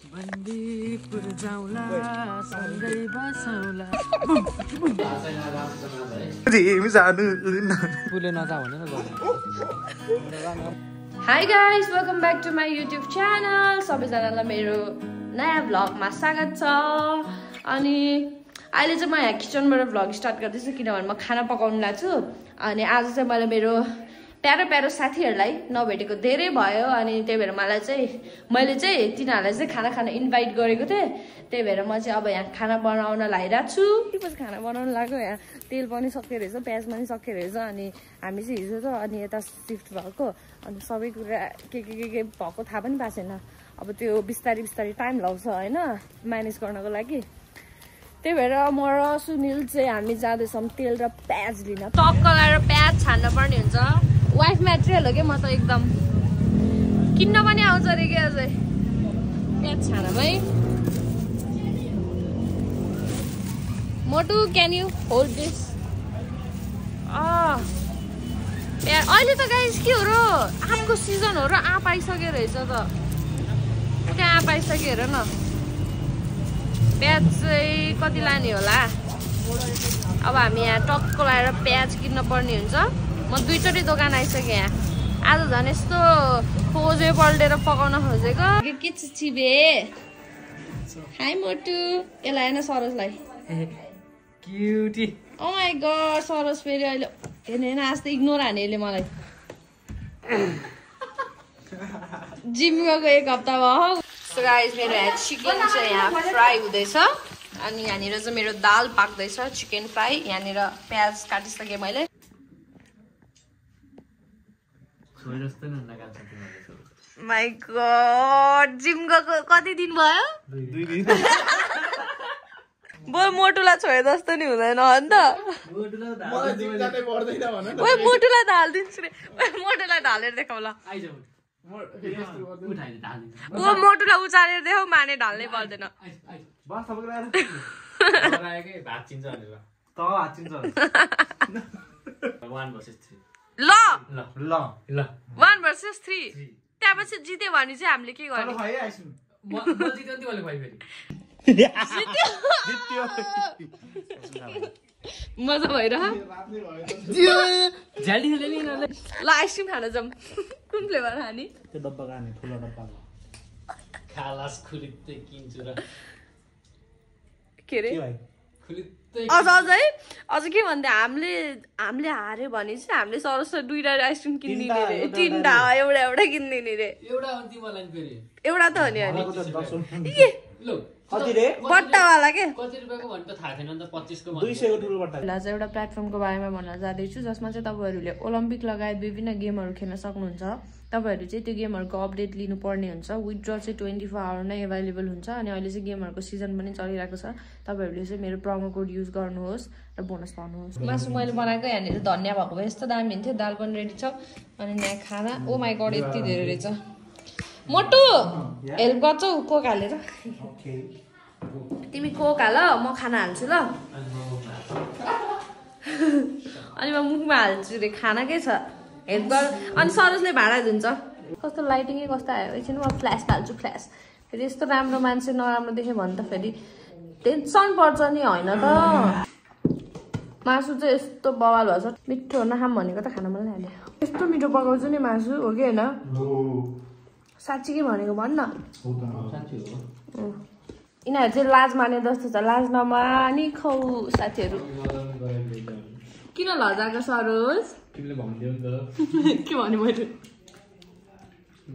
बन्दीपुर जाउँला सँगै बसौला तिमी जानु पुले नजा भने न Hi guys, welcome back to my YouTube channel. सबैजनालाई मेरो नयाँ भ्लगमा स्वागत छ। अनि अहिले चाहिँ म यहाँ किचनबाट भ्लग स्टार्ट गर्दैछु किनभने म खाना पकाउन लाग्छु। अनि आज चाहिँ मैले मेरो प्यारो प्यारो साथीहरूलाई नभेटेको धेरै भयो अनि त्यही भएर मैले चाहिँ तिनीहरूलाई चाहिँ खाना खान इन्भाइट गरेको थिएँ। त्यही भएर म चाहिँ अब यहाँ खाना बनाउन लागिरहेको छु। पछि खाना बनाउन लाग्यो। यहाँ तेल पनि सकियो रहेछ, प्याज पनि सकियो रहेछ। अनि हामी चाहिँ हिजो त अनि यता सिफ्ट भएको अनि सबै कुरा के भएको थाहा पनि पाएको छैन। अब त्यो बिस्तारै टाइम लाग्छ होइन म्यानेज गर्नको लागि। त्यही भएर म र सुनिल चाहिँ हामी जाँदैछौँ तेल र प्याज लिन। टक्क लगाएर प्याज छान्न पर्ने हुन्छ। वाइफ म्याटेरियल हो क्या, म त एकदम किन्न पनि आउँछ अरे क्या अझै प्याज छान भाइ। मोटु क्यान यु होल्ड दिस? अहिले त गाइस के हो र आँपको सिजन हो र आँप आइसक्यो रहेछ त। क्या आँप आइसक्यो हेर न। प्याज चाहिँ कति लाने होला? अब हामी यहाँ टक्क लगाएर प्याज किन्न पर्ने हुन्छ। म दुईचोटि दोकान आइसकेँ यहाँ। आज झन् यस्तो खोजे पल्टेर पकाउन खोजेको के चिबे। हाई मोटु। यसलाई हेर्न सरोजलाई cutie. Oh my god Saroj फेरि अहिले हेर्ने आज त इग्नोर हाने यसले मलाई। जिम गएको एक हप्ता भयो। सो गाइस मेरो यहाँ चिकन चाहिँ यहाँ फ्राई हुँदैछ अनि यहाँनिर चाहिँ मेरो दाल पाक्दैछ चिकन फ्राई। यहाँनिर प्याज काटिसकेँ मैले। माई गड जिम गएको कति दिन भयो? 2 दिन। बोल मोटुलाई छोए जस्तो नि हुँदैन हो नि त। मोटुलाई त हालिदिन्छु रे। मोटुलाई त हालेर देखाउ ल। मोटुलाई उचालेर देखाउ, माने ढाल्नै पर्दैन। ल 1 versus 3 त्यहाँपछि जित्यो भने चाहिँ हामीले के गर्ने? मजा भइरह ल आइसक्रिम खान जाऊँ। कुन फ्लेभर खाने? त्यो डब्बा खाने ठुलो डब्बा खालास खुलित्तै किन्छु र के रे अझ के भन्दै हामीले हार्यो भने चाहिँ हामीले सरस 2टा आइसक्रिम किनिदिने रे। 3टा एउटा किनिदिने रे। एउटा त हो नि अनि बट्टावाला के कति रुपैयाँको भन्ने त थाहा छैन नि त। 25 को 200 को ठुलो बट्टा। आज एउटा प्लेटफर्मको बारेमा भन्न जाँदैछु जसमा चाहिँ तपाईँहरूले ओलम्पिक लगायत विभिन्न गेमहरू खेल्न सक्नुहुन्छ। तपाईँहरू चाहिँ त्यो गेमहरूको अपडेट लिनुपर्ने हुन्छ। विथड्र चाहिँ 24 आवर नै एभाइलेबल हुन्छ अनि अहिले चाहिँ गेमहरूको सिजन पनि चलिरहेको छ। तपाईँहरूले चाहिँ मेरो प्रोमो कोड युज गर्नुहोस् र बोनस पाउनुहोस्। मासु मैले बनाएको यहाँनिर धनियाँ भएको भए यस्तो दामी हुन्थ्यो। दाल पनि रेडी छ अनि यहाँ खाना ओ माई गड यति धेरै रहेछ। मोटु हेल्प गर्छौ कोक हालेर? तिमी कोक हाल म खाना हाल्छु ल। अनि म मुखमा हाल्छु रे। खाना के छ हेल्प गर। अनि सरोजले भाँडा धुन्छ। कस्तो लाइटिङै कस्तो आयो एकछिन म फ्ल्यास हाल्छु। फ्ल्यास फेरि यस्तो राम्रो मान्छे नराम्रो देख्यो भने त फेरि टेन्सन पर्छ नि होइन त। मासु चाहिँ यस्तो बवाल भएछ। मिठो नखाम भनेको त खाना मलाई हाल्यो। यस्तो मिठो पकाउँछु नि मासु हो कि होइन? साँच्ची के भनेको भन्न। यिनीहरू चाहिँ लाज माने जस्तो छ। लाज नमानी खाऊ साथीहरू। किन लजाएको सरोज? तिमीले भन्दियौ नि त। के भन्यो मैले?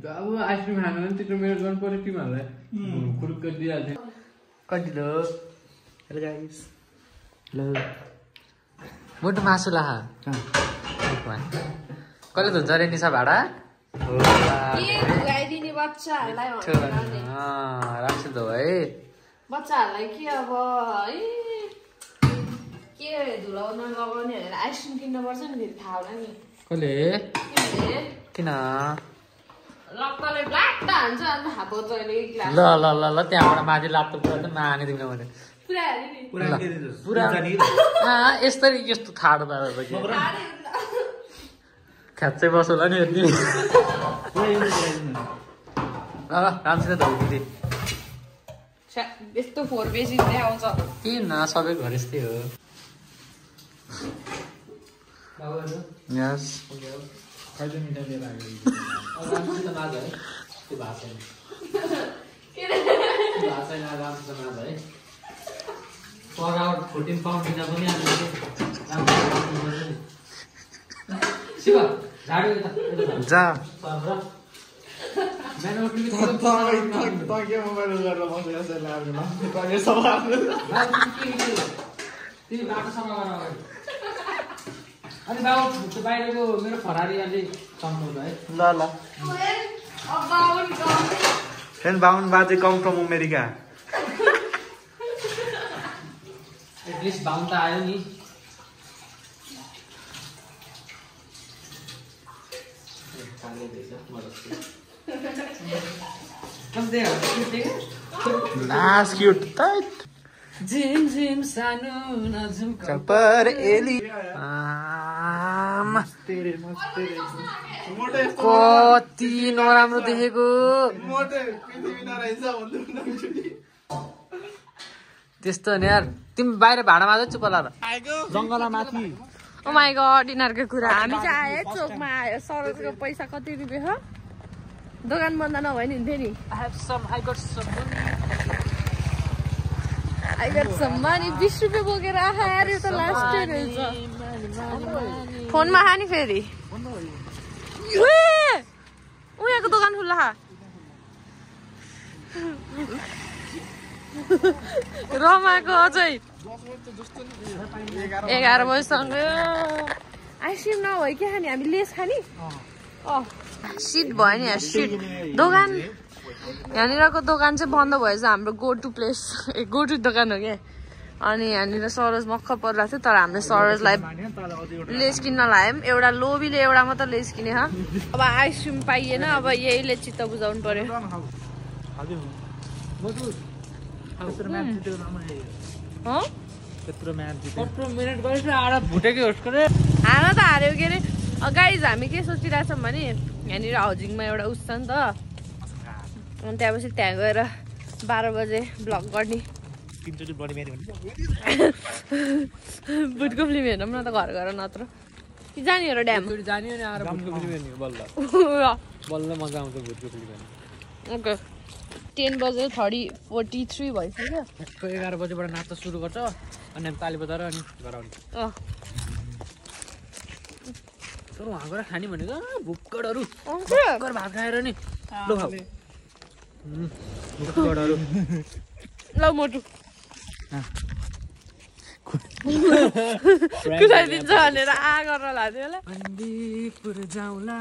अब आइसक्रिम खानु भने त्यत्रो मेरो गर्नु पर्यो तिमीहरूलाई। खुरुक्क दिइहाल्थेँ। कति लो हेलो गाइस। ल मोटो मासु ला कहिले धुन्छ रे निशा भाडा? धुवाइदिने बच्चाहरूलाई राख्छु त है। बच्चाहरूलाई के अब है के धुलाउन लगाउने भनेर आइसक्रिम किन्नुपर्छ नि फेरि थाहा होला नि। कसले? किन? रक्तले ब्ल्याक्ट हान्छ अन्त हात बच्चाले ग्लास। ल ल ल ल त्यहाँबाट माथि ल्यापटप पुरा त नहाने तिमीले भने पुरा हाल्यो नि। पुरा यस्तरी यस्तो ठाडो दादा त के खाँच्चै बस होला नि यति। राम्रोसित धोइदिए यस्तो 4 पेज आउँछ के न सबै घर यस्तै हो यस खैले मिठा लिएर आयो त नाज है त्यो भाषा छैन राम्रोसँग नाज है पर आउट 14 पाउन्ड दिँदा पनि हामीले शिव झाडु यता जा अनि बाबु त्यो बाहिरको मेरो फरारी अलि चम्काउँछ है ल ल फ्रेन्ड बाउन बाजे कम फ्रम अमेरिका एटलिस्ट बाउन त आयो नि नास क्यूट तैट झिम झिम सानो नझुम पर एली कति नराम्रो देखेको त्यस्तो नि यार तिमी बाहिर भाडामा आयो चुप लाएर जङ्गलमा माथि ओ माय गॉड यिनीहरूको कुरा हामी चाहिँ आयो चोकमा आयो सरोजको पैसा कति रुपियाँ हो दोकान बन्द नभए नि हुन्थ्यो नि I got some money 20 रुपियाँ बोकेर आहा यार यो त लास्ट रहेछ फोनमा हानी फेरि उहाँको दोकान खुल्ला रमाको अझै 11 बजीसँग आइसक्रिम नभए के खाने हामी लेस खाने सिट भयो नि यहाँ सिट दोकान यहाँनिरको दोकान चाहिँ बन्द भएछ हाम्रो go to place go to दोकान हो क्या अनि यहाँनिर सरोज मक्ख परिरहेको थियो तर हामीले सरोजलाई लेस किन्न लगायौँ एउटा लोभीले एउटा मात्र लेस किने अब आइसक्रिम पाइएन अब यहीले चित्त बुझाउनु पर्यो हार त हार्यो के अरे गाइज हामी के सोचिरहेछौँ भने यहाँनिर हाउजिङमा एउटा उस छ नि त अनि त्यहाँपछि त्यहाँ गएर 12 बजे भ्लग गर्ने बुटको फिल्म हेर्नु न त घर घर नत्र कि जाने हो र ड्याम जाने नि आएर भुटको फिल्म हेर्ने बल्ल बल्ल मजा आउँछ भुटको फिल्म हेर्नु ओके 10 बजे 43 भइसक्यो 11 बजेबाट नाच्न सुरु गर्छ अनि ताली बजाएर अनि घर आउने तर उहाँ गएर खाने भनेको भुक्कडहरू भुक्कड भात खाएर नि लो खाऊ भुक्कडहरू ल मोटु कुदाइदिन्छ भनेर आ गर्न लाग्थ्यो होला अन्दिपुर जाउँला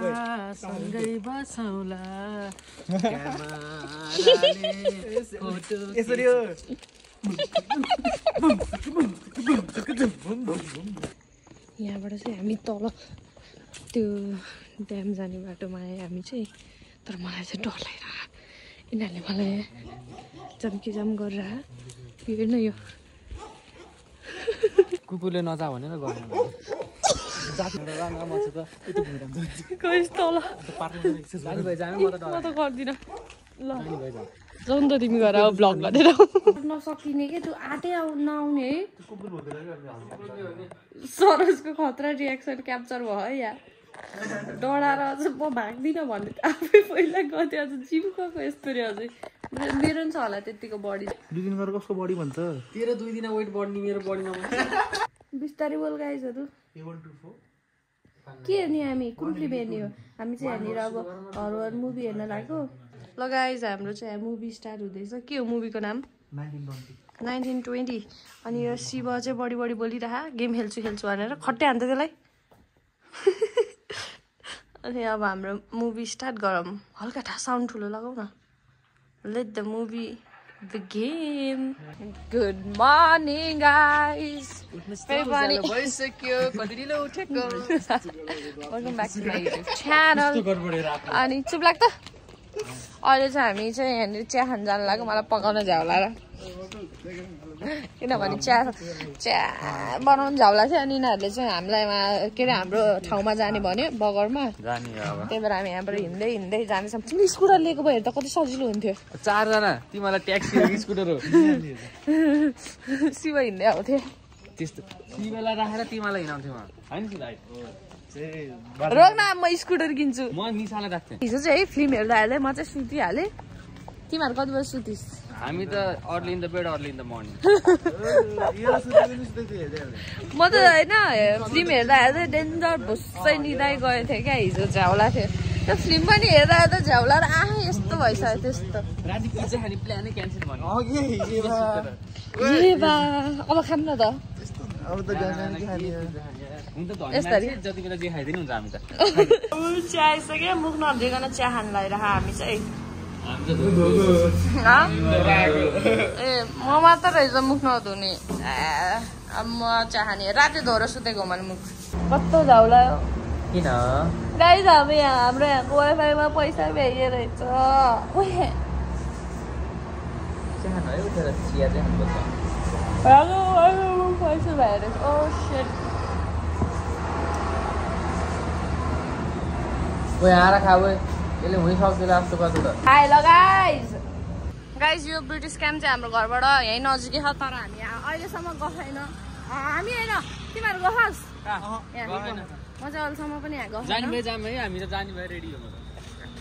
सँगै बसौँला यसरी हो यहाँबाट चाहिँ हामी तल त्यो ड्याम जाने बाटोमा आयो हामी चाहिँ तर मलाई चाहिँ डर लागिरहेको यिनीहरूले मलाई जम्किजाम गरेर हेर्न यो कुकुरले नजा भनेर गर्ने म त गर्दिनँ ल जाउँ त तिमी गएर ब्लग गरेर नसकिने के त्यो आँटै नआउने है सरोजको खतरा रियाक्सन क्याप्चर भयो है यार डराएर अझ म भाग्दिनँ भन्ने आफै पहिला गर्थेँ अझ जिमको यस्तो रे अझै मेरो पनि छ होला त्यतिको बडी 2 दिन गरेर कसको बडी भन्छ तेरो 2 दिन वेट बढ्ने मेरो बढ्न बिस्तारै बोल गाइजहरू के हेर्ने हामी कुन फिल्म हेर्ने हो हामी चाहिँ यहाँनिर अब हरर मुभी हेर्न लाग्यो ल गाइज हाम्रो चाहिँ मुभी स्टार्ट हुँदैछ के हो मुभीको नाम 1920 अनि यो शिव चाहिँ बढी बोलिरह गेम खेल्छु भनेर खट्टै हान्छ त्यसलाई अनि अब हाम्रो मुभी स्टार्ट गरौँ हल्का साउन्ड ठुलो लगाऊ न let the movie begin. Good morning guys. भइसक्यो कतिले उठेको Welcome back to my YouTube channel. अनि चुप लाग्छ अहिले चाहिँ हामी चाहिँ यहाँनिर चिया खान जानु लाग्यो मलाई पकाउन झ्याउला र किनभने चिया बनाउनु झ्याउला थियो अनि यिनीहरूले चाहिँ हामीलाई के अरे हाम्रो ठाउँमा जाने भन्यो बगरमा त्यही भएर हामी यहाँबाट हिँड्दै हिँड्दै जानेछौँ तिमीले स्कुटर लिएको भए त कति सजिलो हुन्थ्यो 4 जना तिमीलाई ट्याक्सी स्कुटर हो शिव हिँड्दै आउँथ्यो त्यस्तो तिमीलाई राखेर तिमीलाई हिँडाउँथ्यो हैन रोग न म स्कुटर किन्छु म निसालाई राख्थे हिजो चाहिँ है फिल्म हेर्दा हेर्दै म चाहिँ सुतिहालेँ तिमीहरू कति बजी सुतिस् हामी त early in the bed early in the morning म त होइन फिल्म हेर्दा हेर्दै डेन्जर भुस्सै निदाइ गएको थिएँ क्या हिजो झ्याउला थियो त्यो फिल्म पनि हेर्दा हेर्दा झ्याउला र यस्तो भइसक्यो त्यस्तो राति पिज्जा खाने प्लानै क्यान्सल भयो अब खाम न त जति बेला जे खाइदिनु हुन्छ हामी त चिया आइसक्यो मुख नधोइकन चिया खान लगाइरह हामी चाहिँ ए म मात्र रहेछ मुख नधुने अब म चिया खाने राति धोएर सुतेको मैले मुख कस्तो झ्याउला किन गाइस अब यहाँ हाम्रो यहाँको वाइफाईमा पैसा भ्याइए रहेछ पैसा भ्याएर ओ शिट आएर खाऊ यसले हुनै सक्दैन जस्तो गर्छ त हाय ल गाइस यो ब्रिटिस क्याम्प चाहिँ हाम्रो घरबाट यहीँ नजिकै छ तर हामी अहिलेसम्म गएको छैन हामी होइन तिमीहरू गहस् म चाहिँ अहिलेसम्म पनि यहाँ गएको हामी त जाने भए रेडी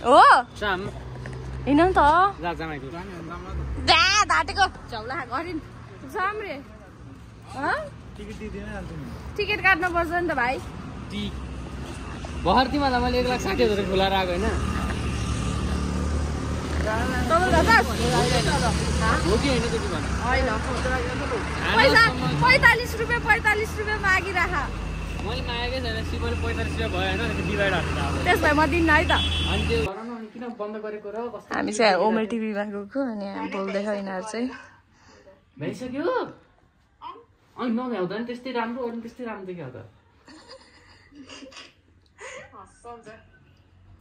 हो जाम हिँड नि त जामाइको धाटेको झौला गरिन् साम्रे टिकट काट्नु पर्छ नि त भाइ भर्ती तिमीलाई मैले 1,60,000 खुलाएर आएको होइन हो कि होइन त्यति भन पैसा 45 रुपियाँ मागिराख मैले मागेकै छैन सिपले 45 रुपियाँ भयो होइन डिभाइड हाल्नु त्यस भए म दिन्न है त अनि त्यो किन बन्द गरेको र हामी चाहिँ ओमे टिभीमा गएको अनि बोल्दैछ यिनीहरू चाहिँ भइसक्यो अनि नभ्याउँदा नि त्यस्तै राम्रो अनि त्यस्तै राम्रो देख्यो त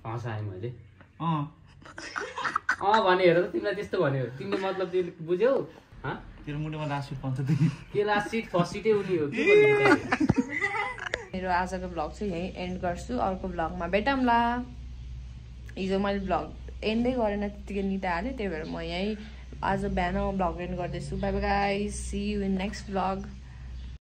हँसाएँ मैले भने हेर त तिमीलाई त्यस्तो भन्यो तिमीले मतलब बुझ्यौ तेरो मुटुमा लास्ट सिट पाउँछ के लास्ट सिट फर्स्ट सिटै उनी हो मेरो आजको भ्लग चाहिँ यहीँ एन्ड गर्छु अर्को भ्लगमा भेटौँला हिजो मैले भ्लग एन्डै गरेन त्यतिकै निता हालेँ त्यही भएर म यहीँ आज बिहान भ्लग एन्ड गर्दैछु bye bye guys see you in next vlog